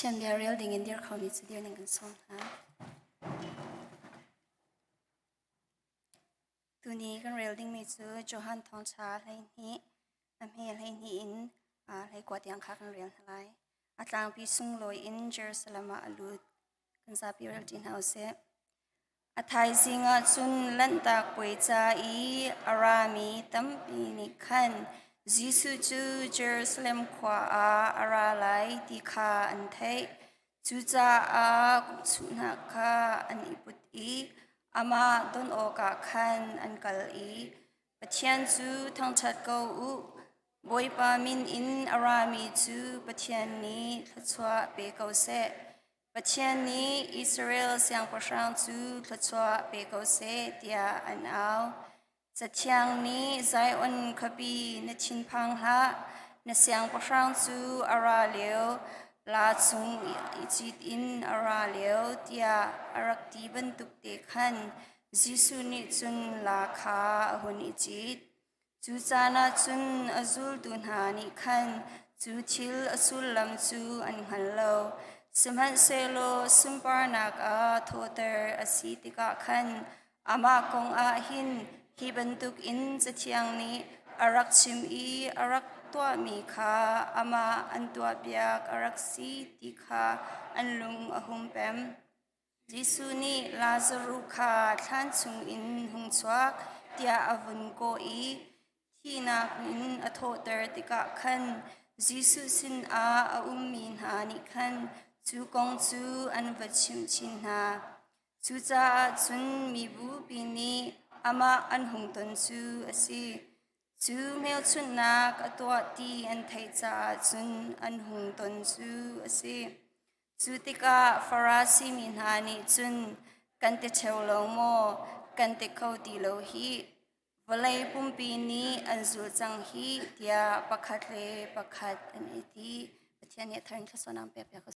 Pathian bia rel ding in dir khomi cu dir ning kan sawm hna. Tuni kan rel dingmi cu Johan Thawngṭha 12 a hme 12 in 19 tiang kha kan rel hna lai. A tlangpi sunglawi in Jerusalem ah a lut. Kan zapi rel ṭi hna usih. A thaizing ah cun Lanhtak Puai ca i a rami tampi nih khan Jesuh cu Jerusalem khua ah a ra lai ti kha an theih. Cucaah kutchuhnak kha an i put i amah don awkah khan an kal i, Pathian cu thangṭhat ko u! Bawipa min in a rami cu Pathian nih thluachuah pe ko seh. Pathian nih Israel siangpahrang cu thluachuah pe ko seh tiah an au. Cathiang nih Zion khuapi na thinphang hlah, na siangpahrang cu a ra lio, la chung i cit in a ra lio tiah a rak ti bantuk te khan Jesuh nih cun la kha a hun i cit. Cu caan ah cun a zultu hna nih khan cu thil a sullam cu an hngal lo. Sihmanhsehlaw sunparnak ah thawhter a si tikah khan amah kong ah hin hi bantukin Cathiang nih a rak chim i a rak tuahmi kha amah an tuahpiak a rak si ti kha an lung a hung pem. Jesuh nih Lazaruh kha thlan chungin hung chuak tiah a vun kawh i thihnak in a thawhter tikah khan Jesuh sinah a ummi hna nih khan cu kong cu an va chimh chin hna. Cucaah cun mibupi nih amah an hung ton cu a si. Cu hmelchunhnak a tuah ti an theih caah cun an hung ton cu a si. Cu tikah Farasi mi hna nih cun kan ti ṭheo lo maw, kan ti kho ti lo hih, vawlei pumpi nih an zul cang hih, tiah pakhat le pakhat an i ti. Pathian nih a thar in thluachuahnak pek piak ko.